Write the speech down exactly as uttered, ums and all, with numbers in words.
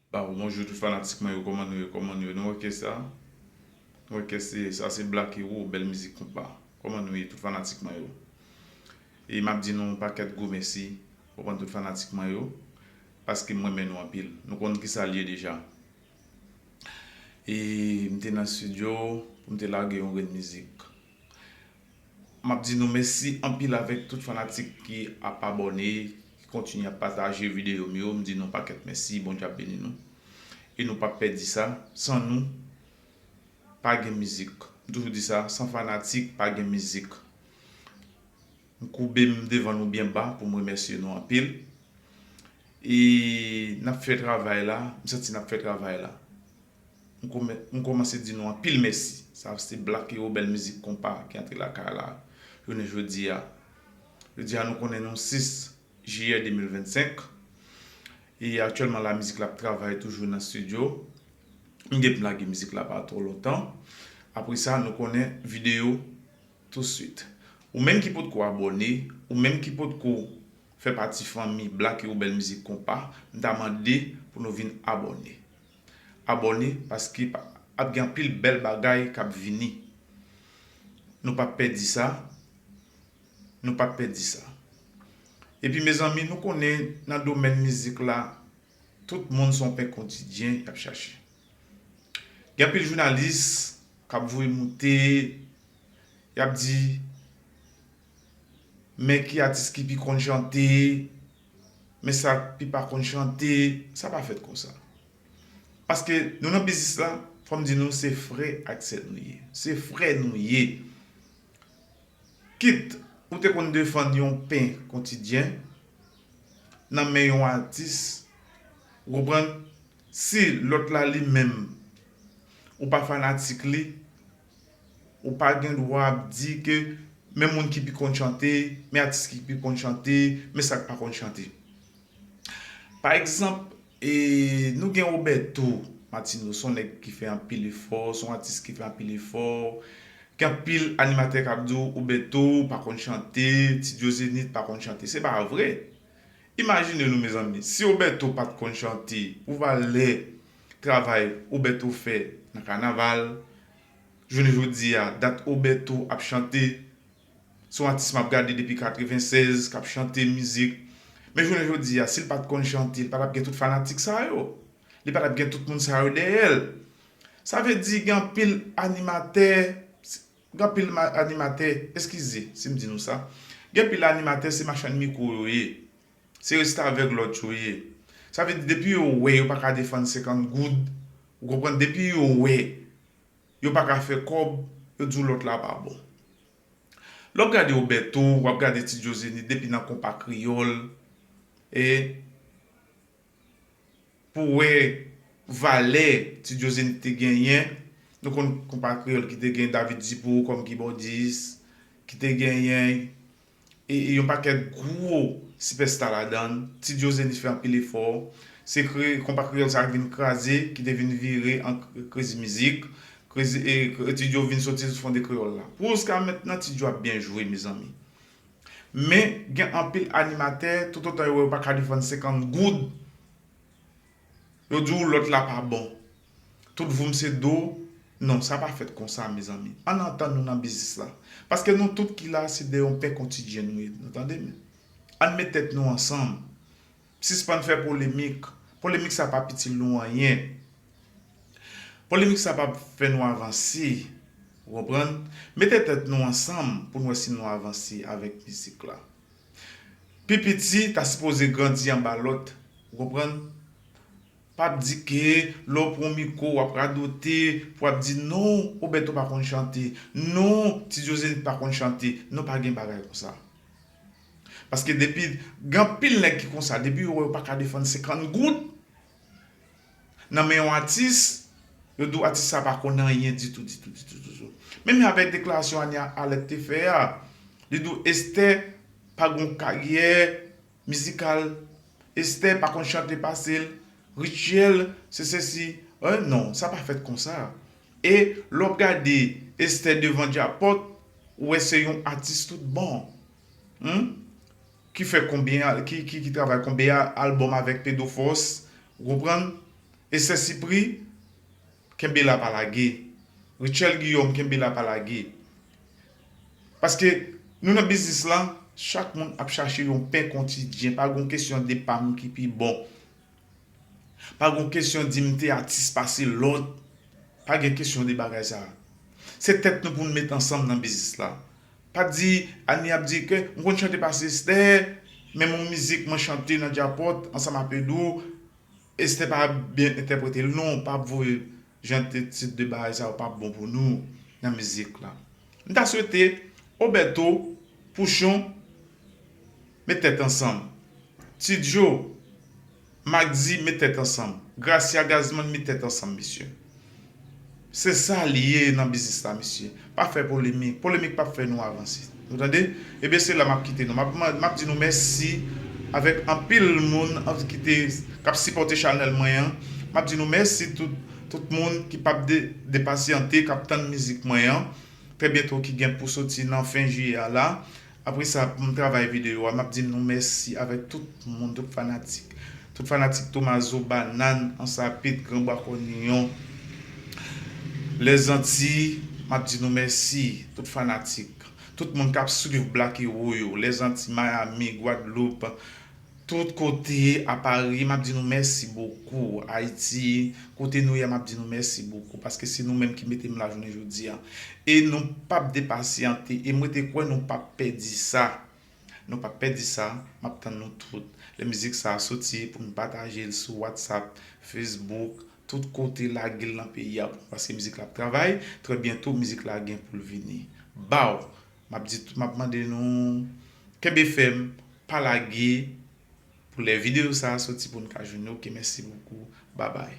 Baw, bonjou tout fanatik mwen yo, kòman nou ye, kòman nou ye? Nou wè ke sa? Nou wè ke se, sa se Black Hero, bèl mizik konpa. Kòman nou ye tout fanatik mwen yo? E m ap di nou yon pakèt gwo mèsi, konprann tout fanatik mwen yo, paske m renmen nou anpil. Nou konn ki sa l ye deja. E m te nan estidyo pou m te lage yon grenn mizik. M ap di nou mèsi anpil avèk tout fanatik ki ap abòne, ki kontinye ap pataje videyo m yo. M di nou pakèt mèsi, Bondye ap beni nou. E nou p ap pèdi sa. San nou, pa gen mizik. M toujou di sa, san fanatik, pa gen mizik. M koube m devan nou byen ba pou m remèsye nou anpil. E n ap fè travay la, m santi n ap fè travay la. M kòman-, m kòmanse di nou anpil mèsi. Sa se Black Hero, bèl mizik konpa ki antre lakay la jounen jodi a. Jodi a nou konnen nou sis jiyè de mil vennsenk. E aktyèlman la mizik la ap travay toujou nan estidyo. M gen pou lage mizik la pa twò lontan. Apre sa nou konnen videyo touswit. Ou menm ki potko abòne, ou menm ki potko fè pati fanmi Black Hero, bèl mizik konpa, m ta mande pou nou vin abòne. Abòne paske pa, ap gen anpil bèl bagay k ap vini. Nou p ap pèdi sa. Nou p ap pèdi sa. Epi mezanmi, nou konnen nan domèn mizik la, tout moun se yon pen kotidyen y ap chache. Gen anpil jounalis k ap voye moute, y ap di, men ki atis ki pi konn chante, men sa k pi pa konn chante. Sa pa fèt konsa. Paske nou nan biznis la, fò m di nou se frè ak sè nou ye. Se frè nou ye. Kit ou te konn defann yon pen kotidyen nan men yon atis, ou konprann, si lòt la li menm, ou pa fanatik li, ou pa gen dwa ap di ke men moun ki pi konn chante, men atis ki pi konn chante, men sa k pa konn chante. Pa egzanp, e, nou gen Roberto Martino, se yon nèg ki fè anpil efò, se yon atis ki fè anpil efò. Gen anpil animatè k ap di w Roberto pa konn chante, Ti Djo Zenith pa konn chante. Se pa vre. Imajine nou, mezanmi, si Roberto pa t konn chante, pou valè travay Roberto fè nan kanaval, jounen jodi a, dat Roberto ap chante, se yon atis m ap gade depi katrevennsèz k ap chante mizik. Men jounen jodi a, si l pa t konn chante, li pa t ap gen tout fanatik sa yo. Li pa t ap gen tout moun sa yo dèyè l. Sa vle di gen anpil animatè, gen anpil ma-, animatè, eskize si m di nou sa. Gen anpil animatè se machann mikwo yo ye. Se restavèg lòt yo ye. Sa vle di depi yo wè yo pa ka defann senkant goud, ou konprann, depi yo wè yo pa ka fè kòb, yo di w lòt la pa bon. Lè w ap gade Roberto, w ap gade Ti Djo Zenith depi nan konpa kreyòl, e pou w wè valè Ti Djo Zenith te genyen, nou konn konpa kreyòl ki te gen David Dupot kòm kibòdis, ki te genyen e, e yon pakèt gwo sipèsta ladan l. Ti Djo Zenith fè anpil efò. Se kre-, konpa kreyòl sa k vin kraze, ki te vin vire an k-, Crazy Music. Crazy, e, Ti Djo vin soti sou fon de kreyòl la. Pou jiska mentnan, Ti Djo ap byen jwe, mezanmi. Men, gen anpil animatè, toutotan yo wè yo pa ka defann senkant goud, yo di w lòt la pa bon. Tout voum se do. Non, sa pa fèt konsa, mezanmi. Ann antann nou nan biznis la. Paske nou tout ki la, se de yon pen kotidyen nou ye. Nou tande m? Ann met tèt nou ansanm. Sispann fè polemik. Polemik sa p ap itil nou anyen. Polemik sa p ap fè nou avanse. Ou konprann? Mete tèt nou ansanm pou n wè si nou avanse avèk mizik la. Pi piti ta sipoze grandi anba lòt. Ou konprann? Pa ap di ke lè w pran mikwo, w ap radote, pou w ap di, "Non, Roberto pa konn chante. Non, Ti Djo Zenith pa konn chante." Non, pa gen bagay konsa. Paske depi, gen anpil nèg ki konsa, depi yo wè yo pa ka defann senkant goud nan men yon atis, yo di w atis sa pa konn anyen ditou, ditou, ditou, ditou. Menm jan avèk deklarasyon Ania Alec te fè a, li di w Esther pa gen karyè mizikal, Esther pa konn chante pase l, Richel, se sesi, eh, non, sa pa fèt konsa. E lè w ap gade Esther devan Djapòt, ou wè se yon atis tout bon. Hmm? Ki fè konbyen, ki, ki, ki travay konbyen albòm avèk Pedro Force, ou konprann? Esther Sipri, kenbe la pa lage. Rutshelle Guillaume, kenbe la pa lage. Paske nou nan biznis la, chak moun ap chache yon pen kontidyen. Pa gon kesyon de pa m ki pi bon. Pa gon kesyon di m te atis pase lòt. Pa gen kesyon de bagay sa. Se tèt nou pou n met ansanm nan biznis la. Pa di, Annie ap di ke m konn chante pase Esther, menm yon mizik mwen chante nan Djapòt ansanm ak Pedro, Esther pa byen entèprete l non, pa voye jan de tit de bagay sa yo pa bon pou nou nan mizik la. M ta swete Oberto, Pouchon, met tèt ansanm. Ti Joe, Magdi, met tèt ansanm. Gracia Gazman, met tèt ansanm, mesye. Se sa l ye nan biznis la, mesye. Pa fè polemik. Polemik p ap fè nou avanse. Nou tande? Ebyen, se la m ap kite nou. M ap, m ap di nou mèsi avèk anpil moun ki te, k ap sipòte chanèl mwen an. M ap di nou mèsi tout, tout moun ki p ap de, depasyante, k ap tann mizik mwen an. Trè byento ki gen pou soti nan fen jiyè a la. Apre sa, pou m travay videyo a, m ap di nou mèsi avèk tout moun, tout fanatik. Tout fanatik Tomazo, Banàn, Ansapit, Granbwa, Kòniyon, Lèzantiy, m ap di nou mèsi. Tout fanatik, tout moun k ap swiv Black Hero yo, Lèzantiy, Miami, Gwadloup, tout kote, a Paris, m ap di nou mèsi bokou. Ayiti, kote nou ye a, m ap di nou mèsi bokou, paske se nou menm ki mete m la jounen jodi a. E nou p ap depasyante, e m rete kwè nou p ap pèdi sa. Nou p ap pèdi sa, m ap tann nou tout. Lè mizik sa a soti, pou n pataje l sou WhatsApp, Facebook, tout kote, lage l nan peyi a pou nou, paske mizik la ap travay, trè byento mizik la gen pou l vini. Baw! M ap di, m ap mande nou, kenbe fèm, pa lage, pou lè videyo sa a soti pou n ka jwenn li. Oke, mèsi bokou, babay.